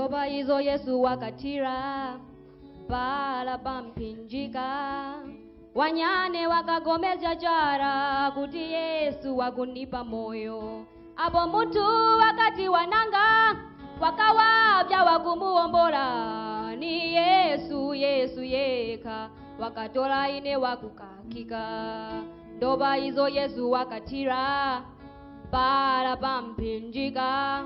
Ndoba izo Yesu wakatira pala pampinjika, wanyane wakagomeza chara kuti Yesu wakunipa moyo. Apo mutu wakati wananga wakawabya wakumuombola, ni Yesu Yesu yeka wakatola ine wakukakika. Ndoba izo Yesu wakatira pala pampinjika,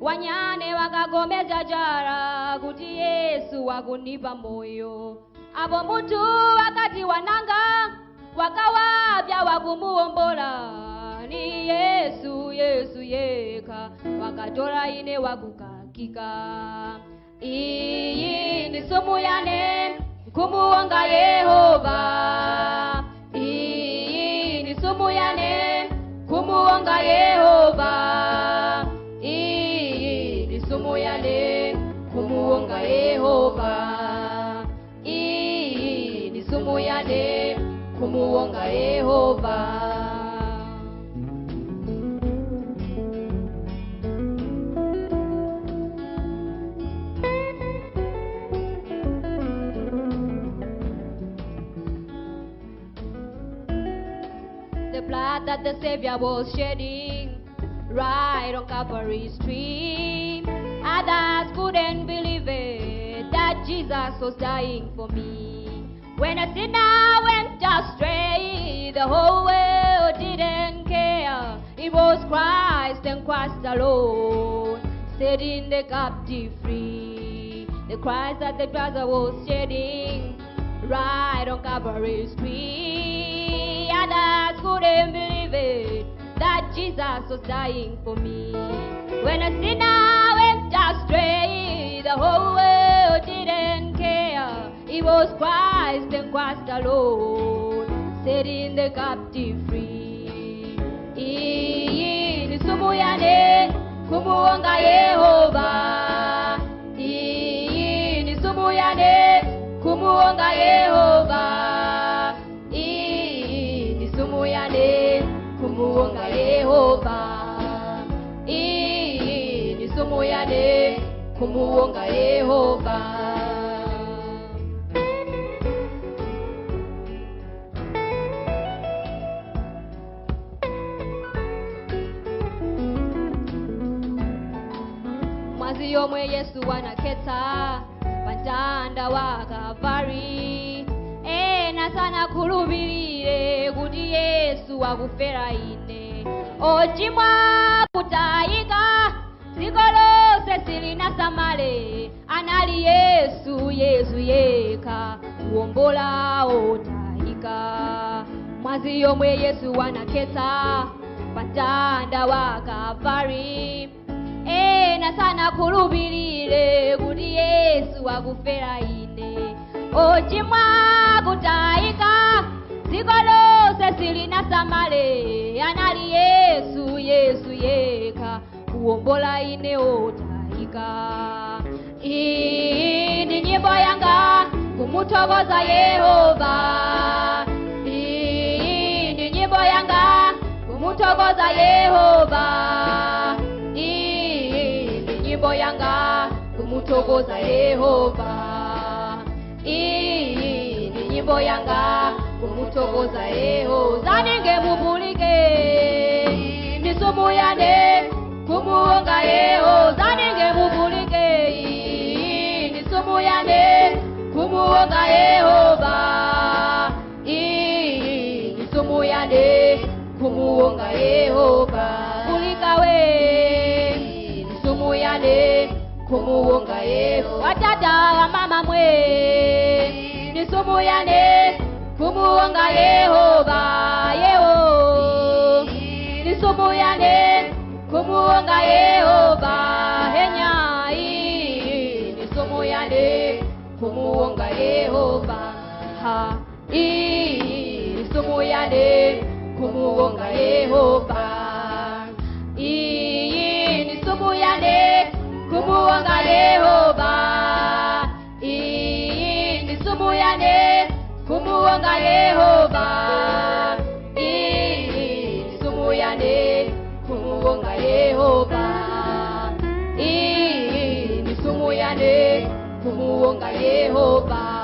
wanyane wakagomeza chara kuti Yesu wakunipa moyo. Apo mutu wakati wananga wakawabya wakumuombola, ni Yesu Yesu yeka wakatola ine wakukakika. Iyi ni sumu yane kumuonga Yehova, iyi ni sumu yane kumuonga Yehova, iyi ni sumu yane kumuonga Yehova, iyi ni sumu yane kumuonga Yehova. The blood that the Savior was shedding right on Calvary's tree, others couldn't believe it, that Jesus was dying for me. When a sinner went astray, the whole world didn't care. It was Christ and Christ alone, setting the captive free. The Christ that the brother was shedding right on Calvary's tree, others couldn't believe it, that Jesus was dying for me. When a sinner went astray, the whole world didn't care. It was Christ and Christ alone, setting the captive free. Iyi ni sumu yane kumuonga Yehova, iyi ni sumu yane kumuonga Yehova, iyi ni sumu yane kumuonga Yehova, iyi ni sumu yane kumuonga Yehova. Mwazi yomwe Yesu wanakhetsa pamtanda wa Kalvari, ena sanakhulupirire kuti Yesu wakufera ine. Ochimwa kutayika dziko lonse silinasamale, anali Yesu Yesu yekha kuwombola otayika. Mwazi yomwe Yesu wanakhetsa pamtanda wa Kalvari, ena sanakhulupirire kuti Yesu wakufera ine. Ochimwa kutayika dziko lonse silinasamale, anali Yesu Yesu yekha kuwombola ine otayika. Iyi ni nyimbo yanga kumuthokoza Yehova, iyi ni nyimbo yanga kumuthokoza Yehova, iyi ni nyimbo yanga kumuthokoza Yehova, iyi ni nyimbo yanga kumuthokoza Yehova. Zaninge mupulike nisumuyane kumuonga Yehova, zaninge mupulike nisumuyane kumuonga Yehova, iyi nisumuyane kumuonga Yehova. Kulikawe nisumuyane kumuonga Yehova, watata wa mama mwe nisumuyane kumuonga Yehova, Yeho nisumuyane kumuonga Yehova, henya nisumuyane kumuonga Yehova, ha nisumuyane kumuonga Yehova, nisumuyane kumuonga Yehova, nisumuyane kumuonga Yehova, nisumuyane kumuonga Yehova, nisumuyane. Monga Yehova.